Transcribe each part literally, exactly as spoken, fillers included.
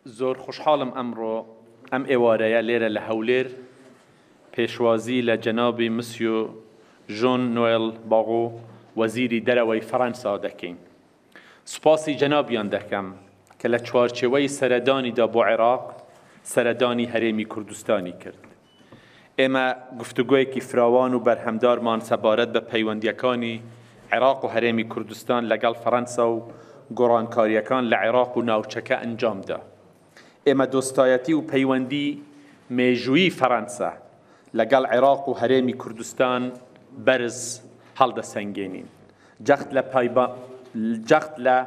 Zor xweşhal im emro em ê wareye lêre li Hewlêr pêşwazî le cenabî Misyo Jean Noel Barrot, wezîrî dereweyî Fransa dekin. Spasî cenabiyan dekem ke le çarçeweyî seredanî de bo Iraq, seredanî Herêmî Kurdistanî kirt. Ême guftûgoyekî firawan û berhemdar man sebaret bi peywendiyekanî Iraq û Herêmî Kurdistan legel Fransa û gorankariyekan li Iraq û navçeke encam da. Ême dostayetî û peywendî mêjûyî Fransa legel Iraq û Herêmî Kurdistan berz helde sengênîn. Cext le payba-, cext le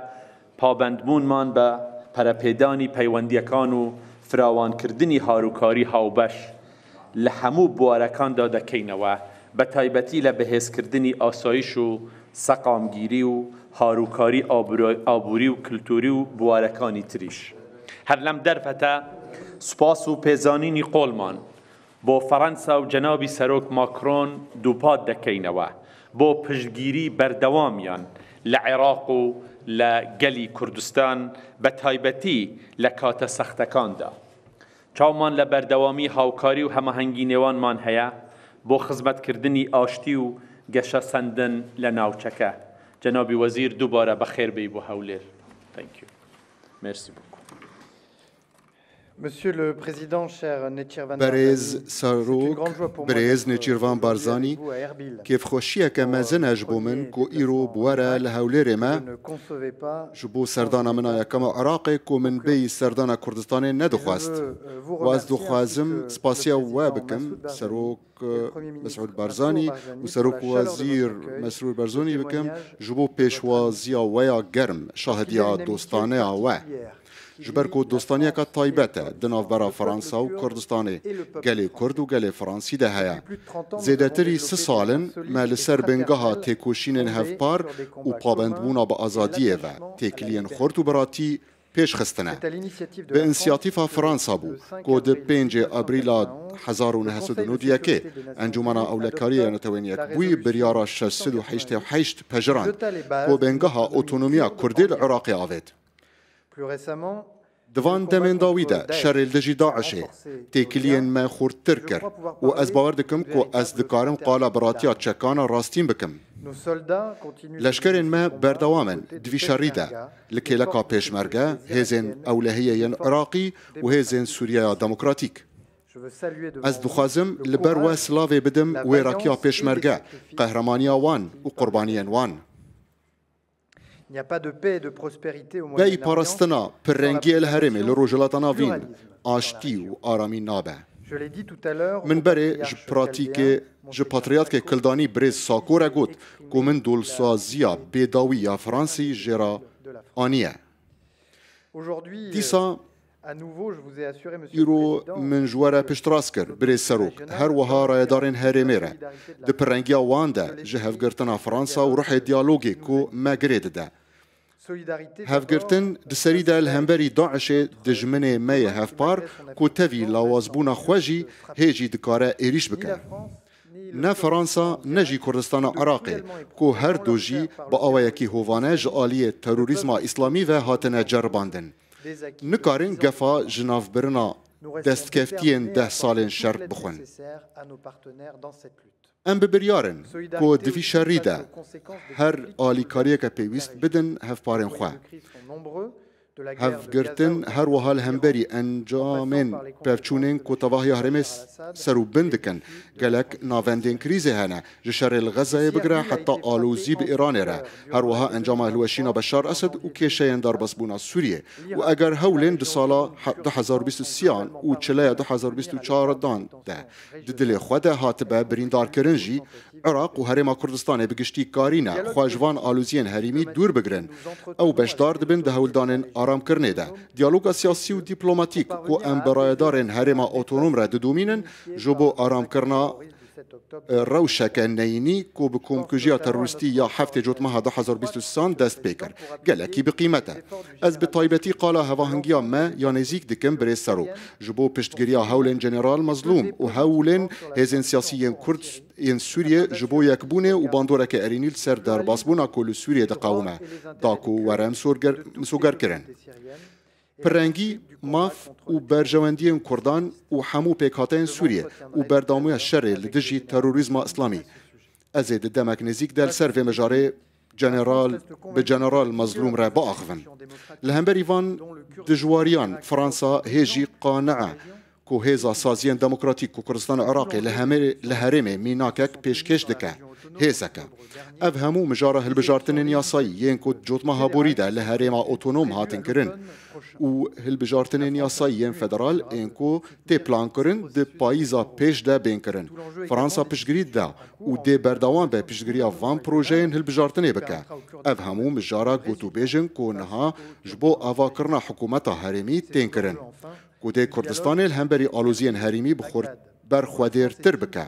pabendbûn man be perepêdanî peywendiyekan û firawankirdinî harûkarî hawbeş li hemû buwarekan de dekeyne we, bi taybetî le bihêzkirdinî asayîş û seqamgîrî û harûkarî abûra-, abûrî û kultûrî û buwarekanî tirîş. Her lem derfete spas û pêzanînî qol man. Bo Fransa û cenabî Serok Macron dûpat dekeyne we bo piştgîrî berdewamiyan li Iraq û li gelî Kurdistan, bi taybetî li kate sextekan de. Çaw man li berdewamî hawkarî û hemahengî nêwan man heye bo xizmetkirdinî aştî û geşesendin li navçeke. Cenabî Wezîr, dubare bi xêr bêyî bo Hewlêr. Thank you. Merci beaucoup. Monsieur le Président, cher Nechirvan Berêz Barzani, Serok, c'est une grande joie pour moi Berêz d'être Nechirvan aujourd'hui Barzani, avec vous à Erbil. Kêfxweşiyeke mezin e ji bo min ku îro bi we re li Hewlêrê me. Je ne concevais pas ji bo serdana min a yekem a Iraqê ku min bêyî serdana Kurdistanê nedixwest. Je veux, euh, vous remercier ainsi que Mesûd Barzani. Û ez dixwazim spasiya we bikim, Serok Mesûd Barzanî û Serok Wezîr Mesrûr Barzanî bikim ji bo pêşwaziya we ya germ, şahidiya dostane ya we. Ji ber ku dostaniyeke taybet e di navbera Fransa û Kurdistanê, gelê Kurd û gelê Fransî de heye. Zêdetirî sih sal in me li ser bingeha têkoşînên hevpar û pabendbûna bi azadiyê ve, têkiliyên xurt û biratî pêş xistine. Bi însiyatîfa Fransa bû ku di pêncê Abrîla hezar û neh sed û nod û yekê Encûmena Ewlekariyê ya Netewên Yekbûyî biryara şeş sed û heştê û heşt pejirand ku bingeha otonomiya Kurdê li Iraqê avêt. Di van demên dawî de şerê li dijî DAIŞê têkiliyên me xurttir kir û ez bawer dikim ku ez dikarim qala biratiya çekana rastîn bikim. Leşkerên me berdewam in di vî şerî de li kêleka Pêşmerge, hêzên Ewlehiyê yên Iraqî û hêzên Sûriyeya Demokratîk. Ez dixwazim li ber we silavê bidim wêrakiya Pêşmerge, qehremaniya wan û qurbaniyên wan. Bêyî parastina pirrengiyê li herêmê li Rojhilata Navîn aştî û aramî nabe. Min berê ji pratîkê, ji patriyatkê Kildanî birêz Sako re got ku min dolsaziya bêdawî ya Fransî jê re aniye. Dîsa îro min ji we re piştrast kir, birêz Serok, her wiha rayedarên herêmê re, di pirrengiya wan de ji hevgirtina Fransa û ruhê diyalogê ku me girê dide. Hevgirtin di serî de li hemberî DAIŞê dijminê me yê hevpar ku tevî lawazbûna xwe jî hê jî dikare êrîş bike. Ne Fransa ne jî Kurdistana Iraqê ku her du jî bi awayekî hovane ji aliyê terorîzma îslamî ve hatine ceribandin, nikarin gefa ji navbirina destkeftiyên deh salên şer bixwin. Em bi biryar in ku di vî şerî de her alîkariyeke pêwîst bidin hevparên xwe. Hevgirtin her wiha li hemberî encamên pevçûnên ku tevahiya herêmê s-, ser û bin dikin. Gelek navendên krîzê hene, ji şerê li Xezeyê bigire heta alozî bi Îranê re. Her wiha encama hilweşîna Beşar Esed û kêşeyên derbasbûna Sûriyê. Û eger hewlên di sala he-, du hezar û bîst û sêyan û çileya du hezar û bîst û çaran de di dilê xwe de hatibe birîndarkirin jî, Iraq û Herêma Kurdistanê bi giştî karî ne xwe ji van aloziyên herêmî dûr bigirin. Ew beşdar dibin di hewldanên aramkirinê de. Diyaloga siyasî û dîplomatîk ku em bi rayedarên Herêma Otonom re didomînin, ji bo aramkirina, e, rewşeke neyînî ku bi komkujiya terorîstî ya heftê Cotmeha du hezar bîst û sêyan dest pê kir, gelekî bi qîmet e. Ez bi taybetî qala hevahengiya me ya nêzîk dikim birêz Serok, ji bo piştgiriya hewlên General Mezlûm û hewlên hêzên siyasî yên Kurd yên Sûriyê ji bo yekbûnê û bandoreke erênî li ser derbasbûna ku li Sûriyê diqewime, da ku were misoger-, misogerkirin. pirrengî, maf û berjewendiyên Kurdan û hemû pêkhateyên Sûriyê û berdewamiya şerê li dijî terorîzma Îslamî. Ez ê di demek nêzîk de li ser vê mijarê general, bi General Mezlûm re biaxivim. Li hemberî van dijwariyan Fransa hê jî qane e ku hêza saziyên demokratîk ku Kurdistana Iraqê li hemê-, li herêmê mînakek pêşkêş dike, hêzek e. Ev hemû mijara hilbijartinên yasayî yên ku di cotmeha borî de li herêma otonom hatin kirin û hilbijartinên yasayî yên federal ên ku tê plankirin di payîza pêş de bên kirin. Fransa piştgirî dida û dê berdewam be piştgiriya van projeyên hilbijartinê bike. Ev hemû mijara gotûbêj in ku niha ji bo avakirina hikûmeta herêmî tên kirin, ku dê Kurdistanê li hemberî aloziyên herêmî bi xurt-, berxwedêrtir bike.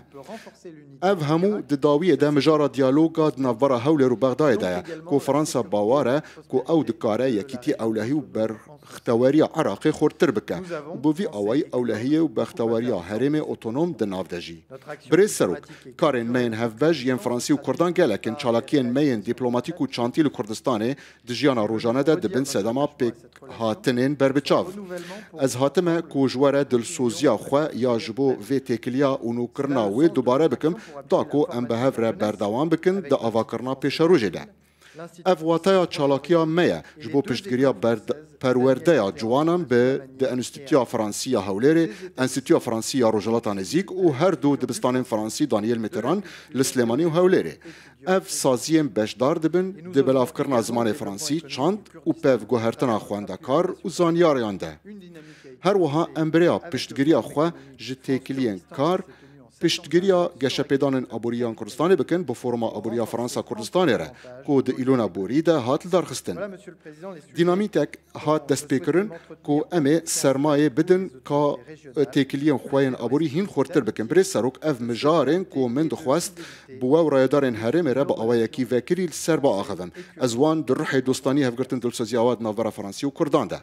Ev hemû di dawiyê de mijara diyaloga di navbera Hewlêr û Bexdayê de ye, ku Fransa bawer e ku ew dikare yekîtî ewlehî û berxteweriya Iraqê xurttir bike û bi vî awayî ewlehiyê û bexteweriya herêmê otonom di nav de jî. Birêz Serok, karên me yên hevbeş yên Fransî û Kurdan gelek in, çalakiyên me yên dîplomatîk û çantî li Kurdistanê di jiyana rojane de dibin sedema pêkhatinên berbiçav. Ez hatime ku ji we re dilsoziya xwe ya ji bo vê têkiliya û nûkirina wê dubare bikim, da ku em bi hev re berdewam bikin di avakirina pêşerojê de. Ev wateya çalakiya me ye ji bo piştgiriya berd-, perwerdeya ciwanan bi di Enstîtuya Fransî ya Hewlêrê, Enstîtuya Fransî ya Rojhilata Nêzîk û her du dibistanên Fransî Daniel Mitterrand li Silêmanî û Hewlêrê. Ev saziyên beşdar dibin di belavkirina zimanê fransî, çand û pevguhertina xwendekar û zanyariyan de. Her wiha em bi rêya piştgiriya xwe ji têkiliyên kar, piştgiriya geşepêdanên aborî yan Kurdistanê bikin bi Foruma Aborî ya Fransa Kurdistanê re, ku di Îlona borî de hat lidarxistin. Dînamîtek hat destpêkirin ku em ê sermayê bidin ka têkiliyên xwe yên aborî hîn xurtir bikin. Birêz Serok, ev mijarên ku min dixwest bi we û rayedarên herêmê re bi awayekî vekirî li ser biaxivim. Ez wan di ruhê dostanî hevgirtin dilsoziya we di navbera Fransî û Kurdan de.